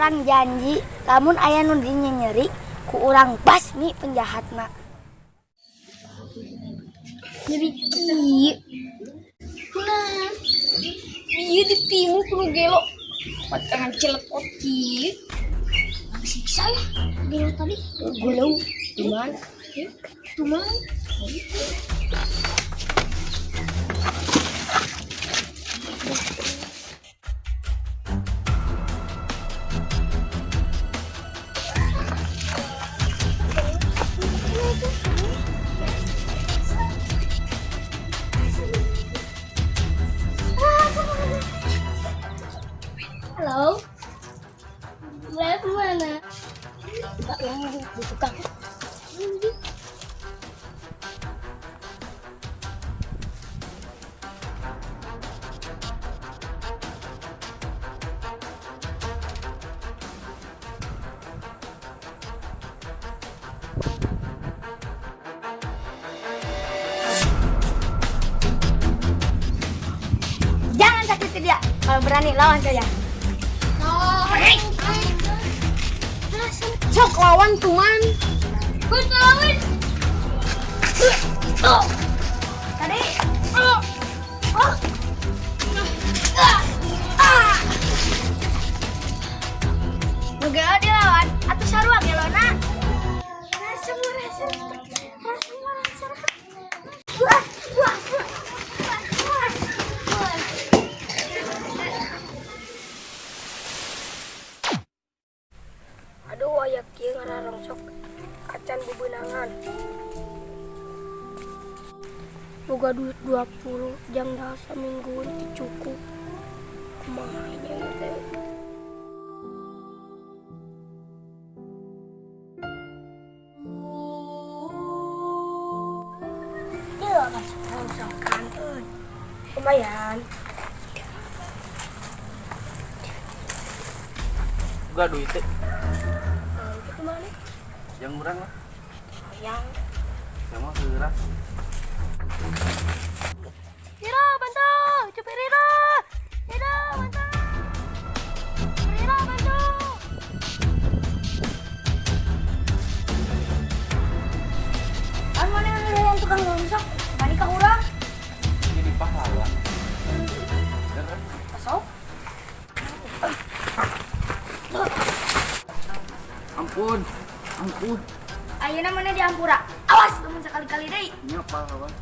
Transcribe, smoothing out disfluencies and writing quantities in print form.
Urang janji, lamun aya nu dinyenyeri, ku urang basmi penjahatna. Jadi kieu. Nah, ieu ditimu ku nu gelo. Pacangan celetot kieu. Siksa ya, gelo tadi. Gulung, gimana? Tuman. Halo. Lewat mana? Yang di tukang. Jangan sakiti dia. Kalau berani lawan saja. Sok lawan tuman. Lawan. Tadi. Oh. Oh. Ah. Nu gelo dilawan atuh sarua gelona. Rasa rasa rasa rasa. Wah, wah, wah, wah, wah. Aduh, aya kieu ngararongsok acan bebenangan. Boga duit 20 jang dahar samingguan teu cukup. Kumaha nya ieu teh? Ieu masuk rongsokan euy. Lumayan. Boga duit teh. Nah, itu mana? Yang urang lah. Yang Yang mah heurah. Ira, bantu! Cepet Ira! Ira, bantu! Ira, bantu! Kan mana yang tukang rongsok? Balik ka urang. Jadi pahlawan. Bener. Masuk. Ampun. Ampun. Ayeuna mana dihampura? Awas lamun sakali-kali deui. Ini pahlawan.